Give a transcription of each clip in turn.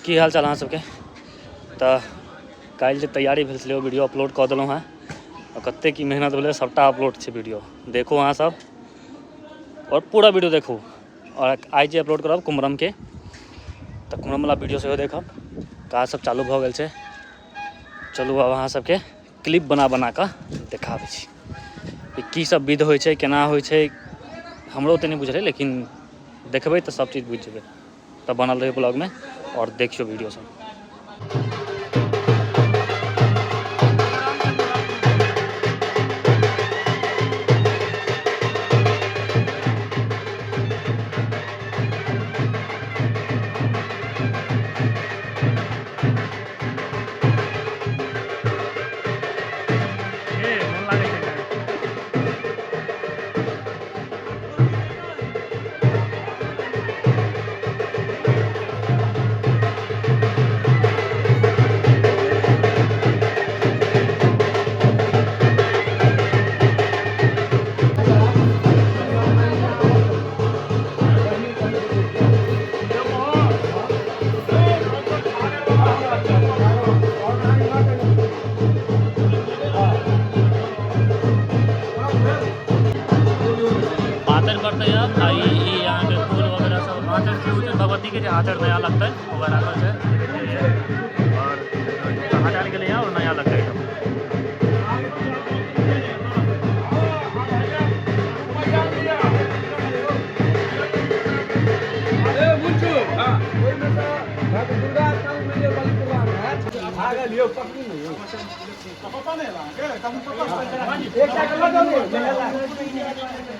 की हाल चाल अहाँ सबके। तऽ काल्हि जे तैयारी भेल छलै ओ वीडियो अपलोड कऽ देलहुँ हेँ आओर कतेक की मेहनत भेलै सबटा अपलोड छै वीडियो, देखू अहाँ सब आओर पूरा वीडियो देखू। आओर आइ जे अपलोड करब कुमरमके, तऽ कुमरमवला वीडियो सेहो देखब। काज सब चालू भऽ गेल छै। चलू आब अहाँ सबके क्लिप बना बना कऽ देखाबै छी कि की सब विध होइ छै, केना होइ छै। हमरो ओते नहि बुझल अइ, लेकिन देखबै तऽ सब चीज बुझि जेबै। तऽ बनल रही ब्लॉगमे आओर देखियौ वीडियो सब। पातरि पड़तै आब। आ ई अहाँके फूल वगैरह सब आँचर छै, ओ छै भगवतीके जे आँचर नया लगतै ओकरा राखल छै। आओर हटायल गेलैए आओर नया लगतै एहिठाम।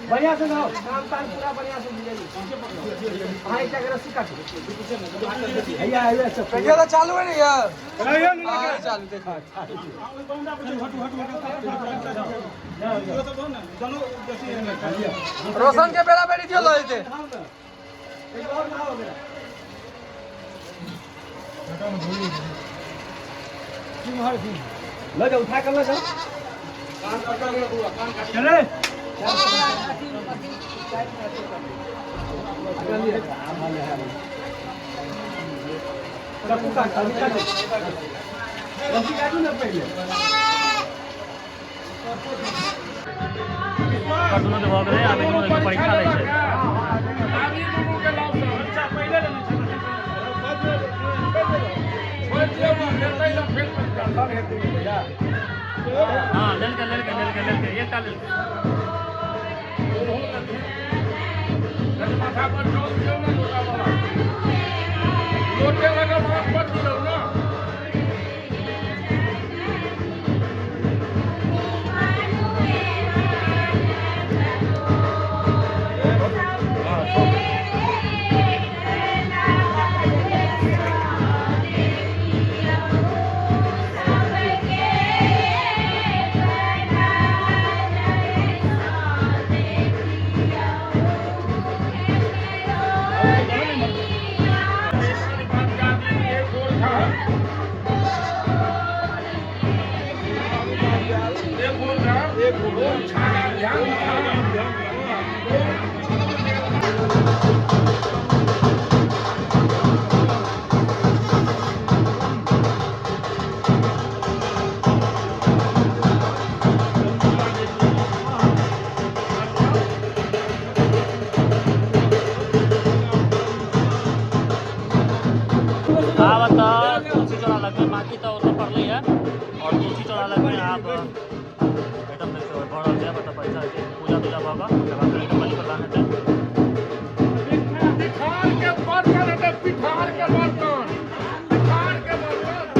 बढ़िया से जाओ, काम ताम पूरा बढ़िया से मिलेगी। हाँ, एक जगह रस्सी काटो। भैया भैया सब भैया तो चालू है ना यार। हाँ, चालू देखो। रोशन के बेरा बेरी दियो लए थे। एक और ना हो गया। ले जाओ, उठा कर ले जाओ। चले रखू काट, अभी काटो। रस्सी काटू ना पहले। ओकर दुनू के भऽ गेलै, आब ई दुनू के परीक्षा लै छै। हाँ, लेलकै लेलकै लेलकै लेलकै, एकटा लेलकै। लोटे लगा माथ पर दियौ ना। आब तऽ तुलसी चौरा लगमे, बाकी तऽ ओतऽ पड़लै है। आओर तुलसी चौरा लगमे आब आइटम देखियौ भऽ रहल छै। मतलब पैसा हेतै, पूजा तूजा भऽ कऽ तकर बाद आइटम बलि प्रदान हेतै। पिठार के बर्तन हेतै, पिठार के बर्तन, पिठार के बर्तन।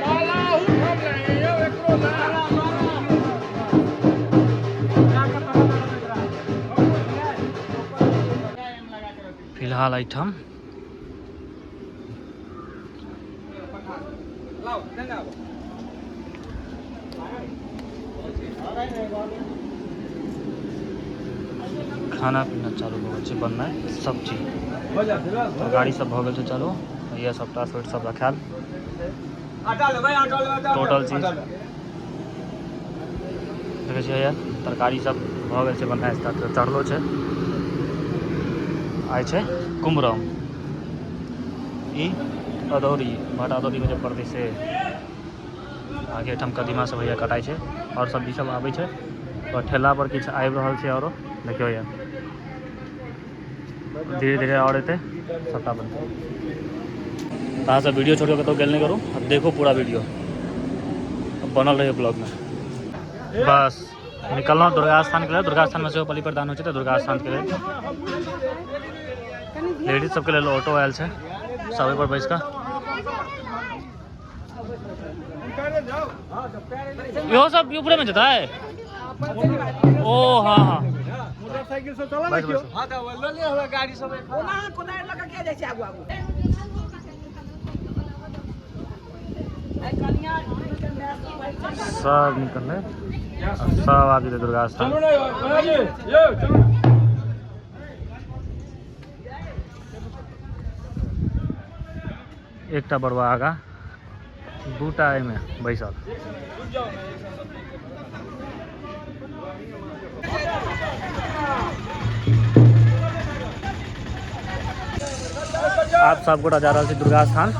माला अहू ठाम लए यौ, एकरो लए। फिलहाल एहिठाम खाना पीना चालू भऽ गेल छै बननाइ, सब्जी तरकारी सब भऽ गेल छै चालू। इएह सबटा स्वीट सब रखायल। टोटल चीज देखै छियै हैया तरकारी सब भऽ गेल छै बनाय, चढ़लो छै। आइ छै कुम्हरम, ई अदौरी, भाटा अदौरीमे जे पड़तै से। आगे एहिठाम कदीमा सब हैया कटाइ छै आओर सब्जी सब आबै छै। आओर ठेला पर किछु आबि रहल छै। आरो देखियौ हैया धीरे धीरे आओर एतै, सबटा बनतै। तऽ अहाँ सब वीडियो छोड़ि कऽ कतहु गेल नहि करू, आ देखू पूरा वीडियो, बनल रहियो ब्लॉगमे। बस निकललहुँ दुर्गा स्थानके लेल। दुर्गा स्थानमे सेहो बलि प्रदान होइ छै, तऽ दुर्गा स्थानके लेल लेडीज सबके लेल ऑटो आयल छै, सब ओहि पर बैस कऽ। इहो सब ऊपरेमे जेतै? ओ हँ हँ, मोटरसाइकिल से चला। बैस बैस। हां, तऽ लऽ लिअ गाड़ी सब। ओना कोदारि लऽ कऽ किया जाइ छै आगू आगू? सब निकललै आ सब आबि जेतै दुर्गा स्थान। चलू ने भैया जी, यौ चलू। एकटा बरुआ आगा, दूटा एहिमे बैसल। आब सब गोटा जा रहल छै दुर्गा स्थान।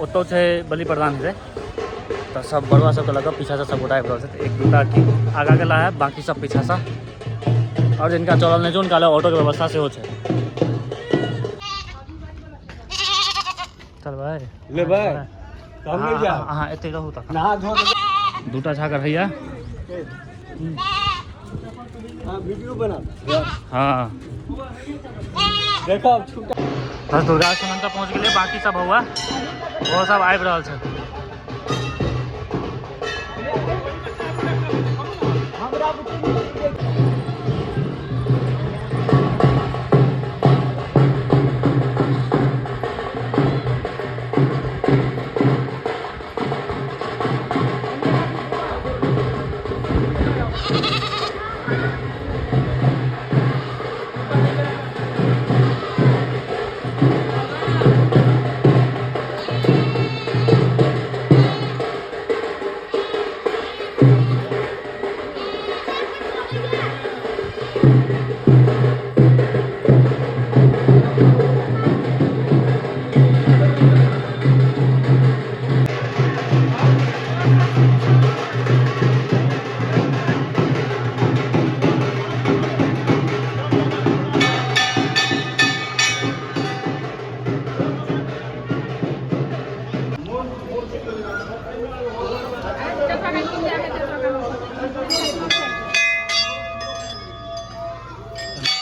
ओतौ छै बलि प्रदान हेतै, तऽ सब बरुआ सबके लऽ कऽ पीछासँ सब गोटा आबि रहल छै। तऽ एक दूटा की आगा गेला है, बाकी सब पीछासँ। आओर जिनका चलल नहि छै, हुनका लए ऑटोके व्यवस्था सेहो छै। चलबै? लेबै तऽ हम नहि जायब। अहाँ एतै रहू तखन। नहा धो के। दूटा छागर हैया। हाँ, वीडियो बना। हाँ। देखो, अब छूटा। बस दुर्गा स्थान तक पहुँच गेलियै। बाकी सब हुआ, ओहो सब आबि रहल छै।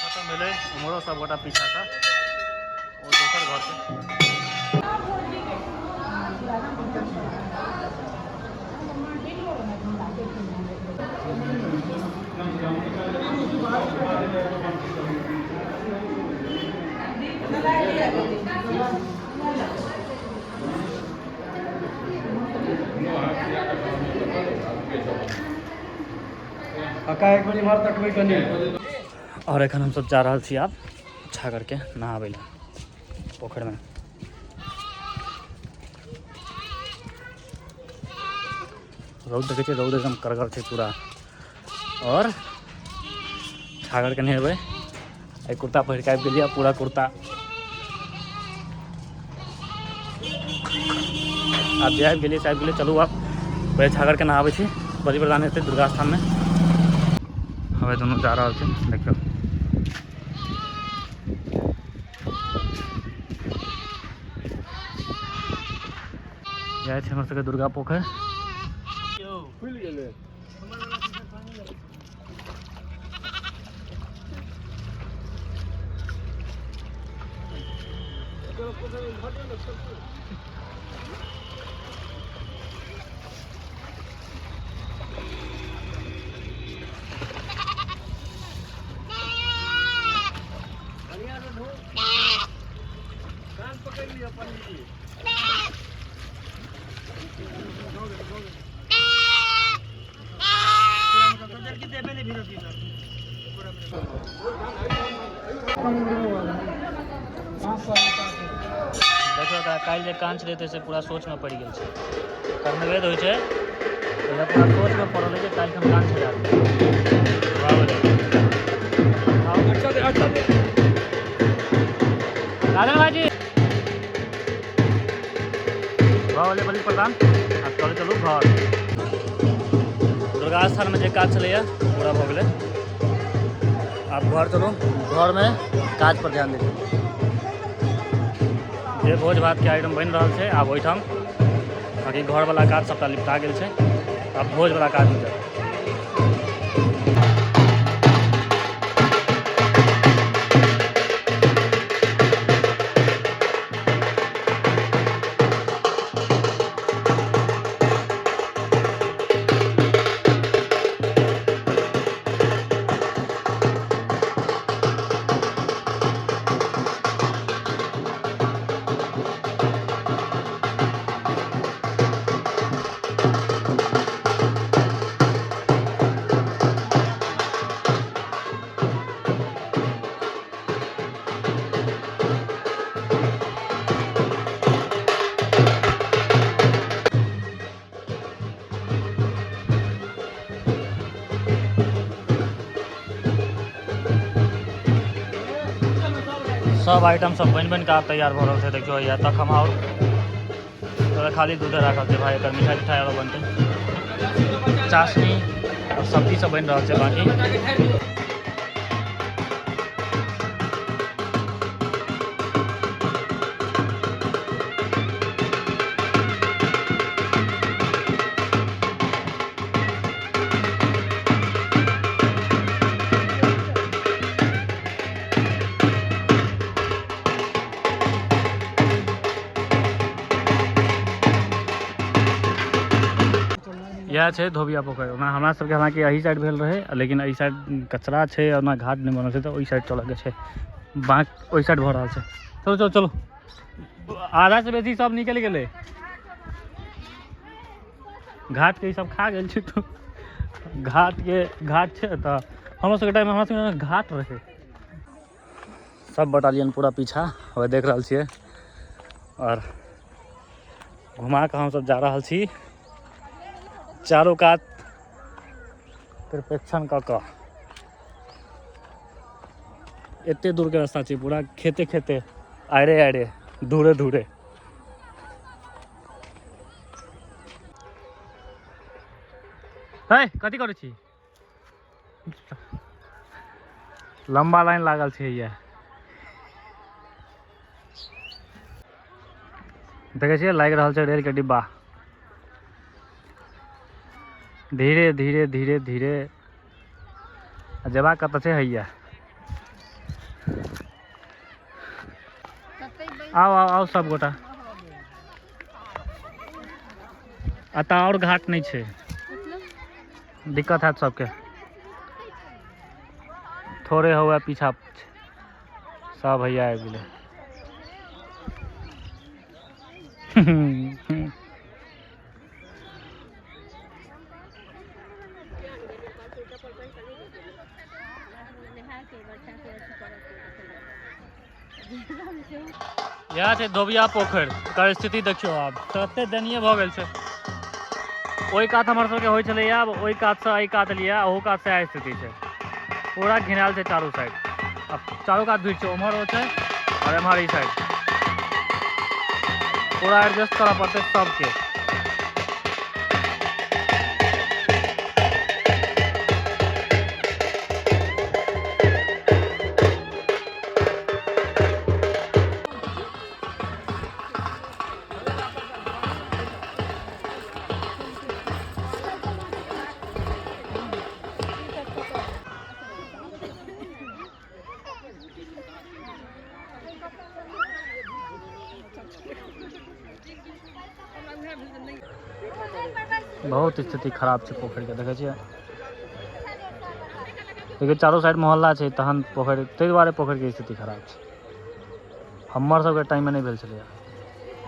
खतम भेलै। उम्हरो सब गोटा पीछासँ, ओ दोसर घरके। काका, एक बेर इम्हर तकबै कनि। आओर एखन हमसब जा रहल छी आब छागरके नहाबै लए पोखरिमे। रौद देखै छियै, रौद एकदम कड़गर छै पूरा। आओर छागरके नहेबै। एहि कुर्ता पहिर कऽ आबि गेलियै पूरा कुर्ता। आब जे आबि गेलियै से आबि गेलियै। चलू, आब पहिले छागरके नहाबै छी। बलि प्रदान हेतै दुर्गा स्थानमे। हवे दुनू जा रहल छै, देखियौ। जाइ छै हमर सबके दुर्गा पोखरि। खुलि गेलै। कान पकड़ि लिअ पंडीजी। देखियौ एकरा काल्हि जे कान छलै से पूरा सोचमे पड़ि गेल छै। कर्णवेद होइ छै, ओहिमे पूरा सोचमे पड़ल है जे काल्हि हम कान छेड़ा देबै। भऽ गेलै। अच्छा दे, अच्छा दे। राजन भाईजी भऽ गेलै बलि प्रदान। आब चलू चलू घर। दुर्गा स्थानमे जे काज छलैए पूरा भऽ गेलै। आब घर चलू, घरमे काज पर ध्यान दियौ। जे भोज भातके आइटम बनि रहल छै आब ओहिठाम, बाँकी घरवला काज सबटा निपटा गेल छै, आब भोजवला काजमे जाउ। सब आइटम सब बनि बनि कऽ आब तैयार भऽ रहल छै। देखियौ हैया तक हम आओर तोरा खाली दूधे राखल छै भाई, एकर मिठाई तिठाई आरो बनतै, चाशनी और सब्जी सब बनि रहल छै बाकी। इएह छै धोबिया पोखरि। ओना हमरा सबके हालांकि एही साइड भेल रहै, लेकिन एहि साइड कचरा छै, ओना घाट नहि बनल छै, तऽ ओहि साइड चलऽके छै। बाँकी ओहि साइड भऽ रहल छै। चलू चलू चलू, आधा से बेसी सब निकलि गेलै घाटके, ई सब खा गेल छै। तऽ घाटके घाट छै तऽ हमर सबके टाइममे हमरा सबके घाट रहै। सब बटालियन पूरा पीछा हो देख रहल छियै और घुमा कऽ हमसब जा रहल छी चारू कात प्रिपेक्शन कऽ कऽ। एते दूरके रास्ता छै, पूरा खेते खेते आड़े आड़े दूरे दूरे। है कथी करै छी? लंबा लाइन लागल छै। ये देखै छियै लागि रहल छै रेल के डिब्बा। धीरे धीरे धीरे धीरे जेबाक कतऽ छै हैया। आओ आओ आओ सब गोटा। एतऽ आओर घाट नहि छै, दिक्कत हैत सबके। थोड़े हुआ पीछा सब हैया आबि गेलै। इएह छै धोबिया पोखरि, एकर स्थिति देखियौ आब तते दयनीय भऽ गेल छै। ओहि कात हमर सबके होइ छलैया, आब ओहि कातसँ एहि कात एलियै, ओहू कात सएह स्थिति छै। पूरा घिनायल छै चारू साइड, आब चारू कात भीड़ छै, उम्हर ओ छै और एम्हर ई साइड। पूरा एडजस्ट करऽ पड़तै सबके। बहुत स्थिति खराब छै पोखरिके, देखै छियै। देखियौ चारू साइड मोहल्ला छै, तहन पोखरि, ताहि दुआरे पोखरिके स्थिति खराब छै। हमर सबके टाइममे नहि भेल छलैए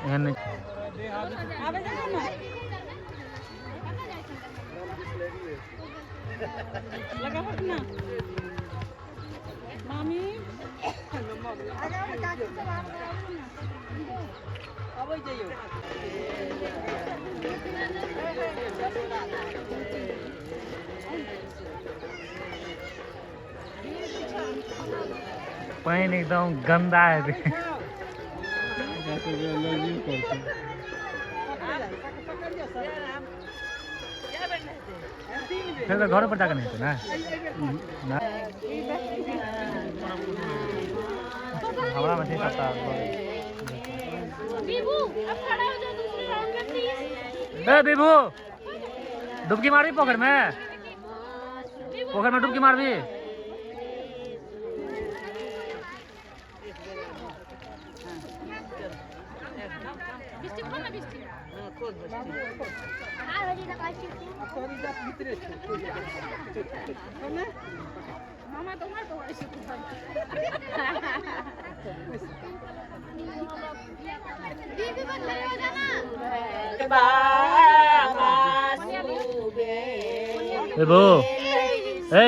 एहन नहि। पानि एकदम गंदा है। फिर तो घर पर जाकर नहीं ना। हमरा में सबटा। बीबू अब खड़ा हो जाओ दूसरे राउंड में प्लीज। ए बीबू डुबकी मारबी पोखर में? पोखर में डुबकी मारबी? मामा তোমার बीबू ए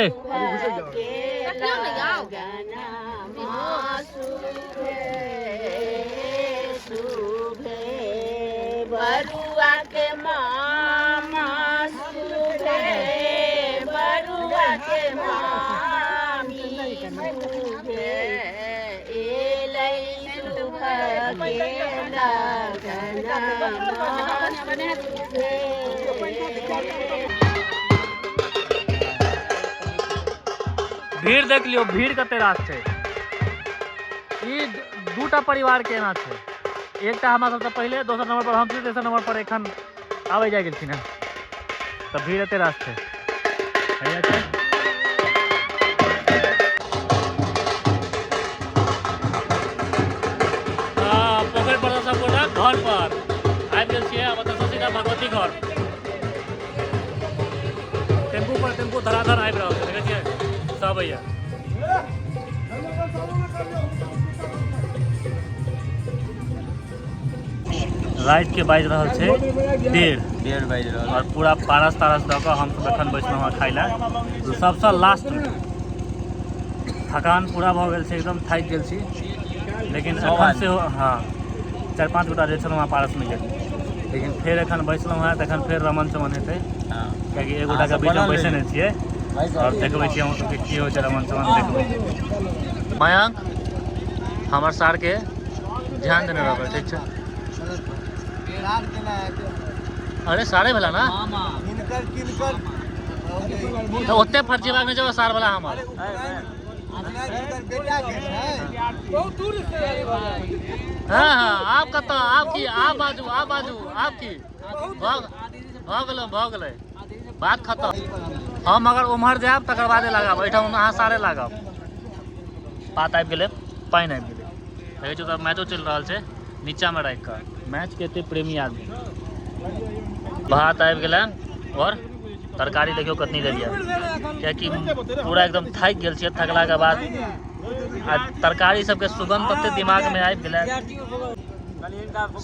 बरुआ के मामा सुभे, बरुआ के मामी सुभे, एलै सुभ के लगनमा सुभे। भीड़ देख लियो, भीड़ कते रास छै। ई दूटा परिवार के एना छै, एकटा हमरा सबसँ पहिले, दोसर नंबर पर हम छी, तेसर नंबर पर एखन आबै जाइ गेलखिन हँ। तऽ भीड़ एते रास छै। हैया छै। पोखरि पर सब गोटा घर पर आबि गेल छियै। आब एतऽ सँ सीधा भगवती घर। टेम्पू पर टेम्पू धराधर आबि रहल छै, देखै छियै सब अइया। राति के बाजि रहल छै 1:30 बाजि रहल और पूरा पारस तारस दऽ कऽ हमसब एखन बैसलहुँ हँ खाइ लए, सबसँ लास्ट में। थकान पूरा भऽ गेल छै, एकदम थाकि गेल छी, लेकिन एखन सेहो हाँ 4-5 गोटा जे छलहुँ हँ पारसमे गेल, लेकिन फेर एखन बैसलहुँ हँ तऽ एखन फेर रमन चमन हेतै, कियाकि एक गोटाके बीचमे बैसै नहि छियै। और देखबै छियै हम सबके की होइ छै रमन चमन, देखबै। मयंक हमर सारके ध्यान देने रहबै, ठीक छै? अरे सारे भेला ना तो ओते फर्जीबाग नहीं जब सार वाला हमार। हाँ हाँ आप कतऽ, आप की, आप बाजू, आप बाजू, आप की भऽ गेलै बात खत्म। हम अगर उम्हर जायब तकर बादे लगाब, एहिठाम अहाँ सारे लागब। पात आबि गेलै, पानि आबि गेलै, देखै छियै तऽ मैचो चलि रहल छै नीचाँमे राखि कऽ। मैच के एते प्रेमी आदमी। भात आबि गेलै और तरकारी देखियौ कतनी लेलियै, कियाकि पूरा एकदम थाकि गेल छियै। थकलाके बाद आ तरकारी सबके सुगंध तते दिमागमे आबि गेलै।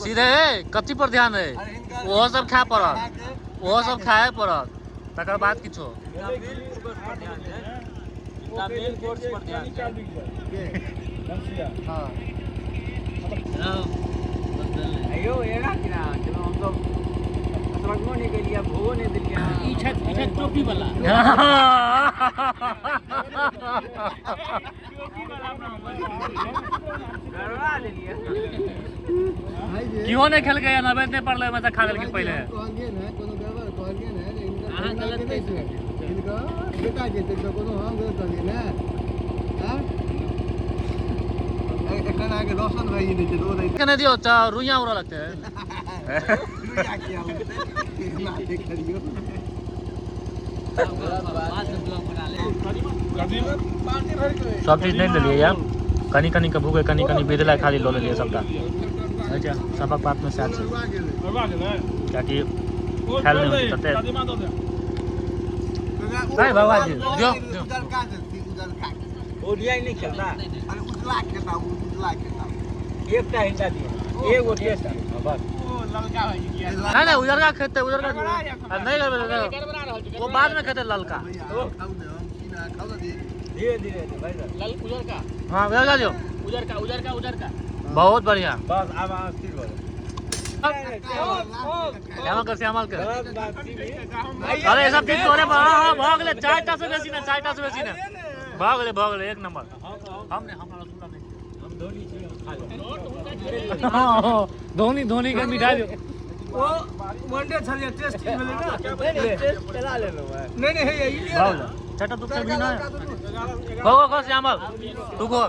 सीधे कथी पर ध्यान है, ओहो सब खाय पड़त, ओहो सब खाए पड़त, तकर बाद किछो। टोपी वाला क्यों नहीं खेल गया? नवेद नहीं पड़ल में खा गेलखिन पहिले। केने दियौ तऽ रुइया उड़ऽ लगतै। सब चीज नहीं लेलियै यार, कनी कनी के भूखे कनी कनी बिदला खाली लऽ लेलियै सबटा। अच्छा सबक बात में सएह छै, कियाकि खायल नहि होइ छै तते। नहीं बाबा जी दियौ दियौ। ओडियाई नहीं खेलता, एकटा हिंसा दिया, एगो टेस्ट बस। नहीं नहीं उजरका खेतै, उजरका नहीं गड़बड़, वो बाद में खेतै ललका। धीरे धीरे भाई साहब। लल उजरका। हाँ उजरका दियौ। उजरका उजरका उजरका बहुत बढ़िया। बस आब अहाँ स्थिर भऽ जाउ। श्यामल कर, श्यामल कर। अरे सब ठीक तोरे पर। हाँ हाँ भऽ गेलै। 4टा से बेसी ना, 4टा से बेसी ना। भऽ गेलै, भऽ गेलै, एक नंबर। हम नहि, हमरा रसगुल्ला नहि। हम धोनी छी, हम खा लेब। हाँ, धोनी धोनी के मिठाई दियौ। ओ वनडे छलियै, टेस्ट भेलै ना। नहीं नहीं, हे ई भऽ गेलै, 4टा दूध से भी ना। खो खो खो श्यामल, तू खो।